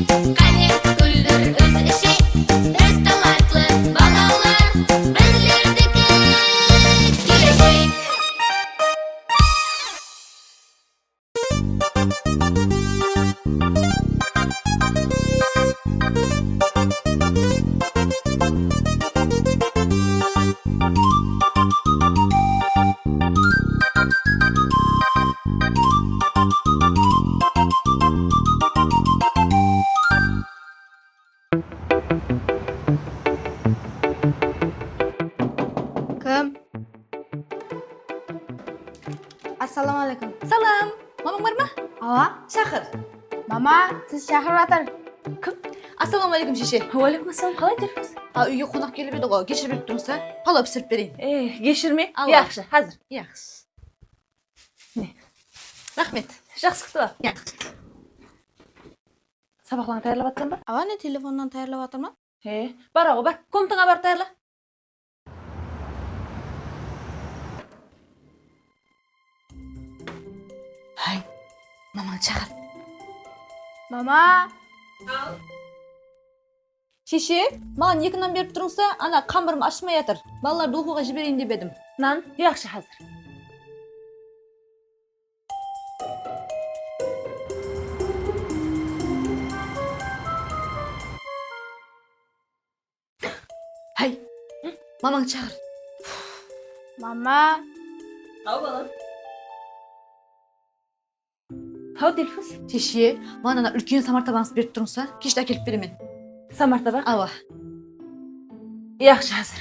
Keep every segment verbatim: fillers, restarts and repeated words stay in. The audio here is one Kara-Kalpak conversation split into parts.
Qáne, kúldir, úz ishek, biz talantlı balalar, bizlerdiki keleshek. Kim? Assalawma áleykum. Salam. Mamań bar ma? Awa. Shaqır. Mama, siz shaqırıp atır. Kim? Assalawma áleykum, sheshe. Wa áleykum assalam. Qalay, Dilfuz? A, úyge qonaq kelip edi ǵo, keshirip turıńız a. Palaw pisirip bereyin. E, keshirme? Awa. Yaqshı, házir. Yaqshı. Mine. Raxmet. Jaqsı kútip al. Yaq. Sabaqlarıńdı tayarlap atırsań ba? Awa, ne telefonnan tayarlap atırman. He, bar ǵo, bar. Komnatańa barıp tayarla. Hay, mamańdı shaqır. Mama! Sheshe, maǵan eki nan berip turıńsa, ana qamırım ashımay atır. Balalardı oqıwǵa jibereyin dep edim. Nan? Yaqshı, házir. Háy, mamańdı shaqır. Mama. Haw, balam. Haw, Dilfuz. Sheshe, maǵan ana úlken samartabańızdı berip turıńsa, keshte ákelip beremen. Samartabaq? Awa. Yaqshı, házir.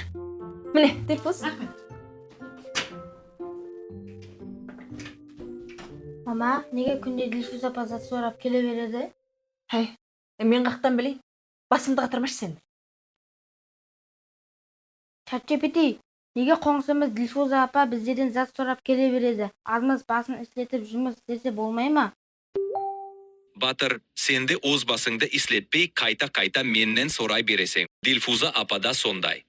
Mine, Dilfuz. Raxmet. Mama, nege kúnde Dilfuz apa zat sorap kele beredi? Háy, e, men qaqtan bileyin? Basımdı qatırmashı sen de. Chat G P T, nege qońsımız Dilfuza apa bizlerden zat sorap kele beredi? Azmaz basın isletip jumıs islese bolmay ma? Batır, sen de óz basıńdı isletpey, qayta-qayta mennen soray bereseń. Dilfuza apa da sonday.